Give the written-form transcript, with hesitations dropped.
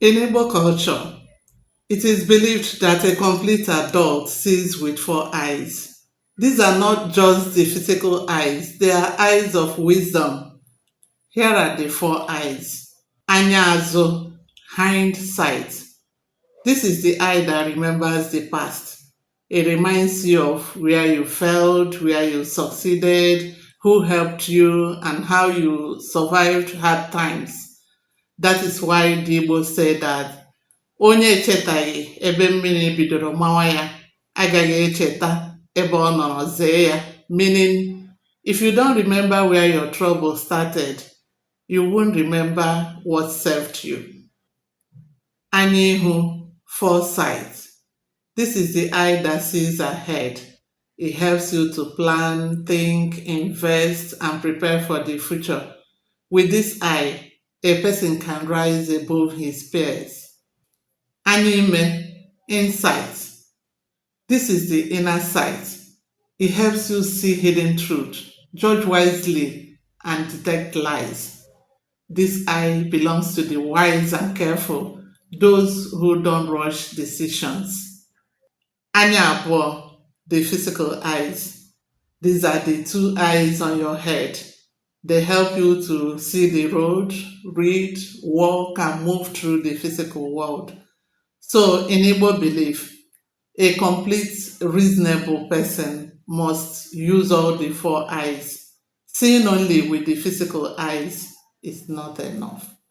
In Igbo culture, it is believed that a complete adult sees with four eyes. These are not just the physical eyes, they are eyes of wisdom. Here are the four eyes. Anya azo, hindsight. This is the eye that remembers the past. It reminds you of where you failed, where you succeeded, who helped you, and how you survived hard times. That is why the Igbo say that onye echetaghị ebe mmiri bidoro mawa ya agaghị echeta ebe ọ nọrọ zee ya, meaning if you don't remember where your trouble started, you won't remember what served you. Anya ihu, foresight. This is the eye that sees ahead. It helps you to plan, think, invest, and prepare for the future. With this eye, a person can rise above his peers. Anya insight. This is the inner sight. It helps you see hidden truth, judge wisely, and detect lies. This eye belongs to the wise and careful, those who don't rush decisions. Anya abụọ, the physical eyes. These are the two eyes on your head. They help you to see the road, read, walk, and move through the physical world. So, in Igbo belief, a complete, reasonable person must use all the four eyes. Seeing only with the physical eyes is not enough.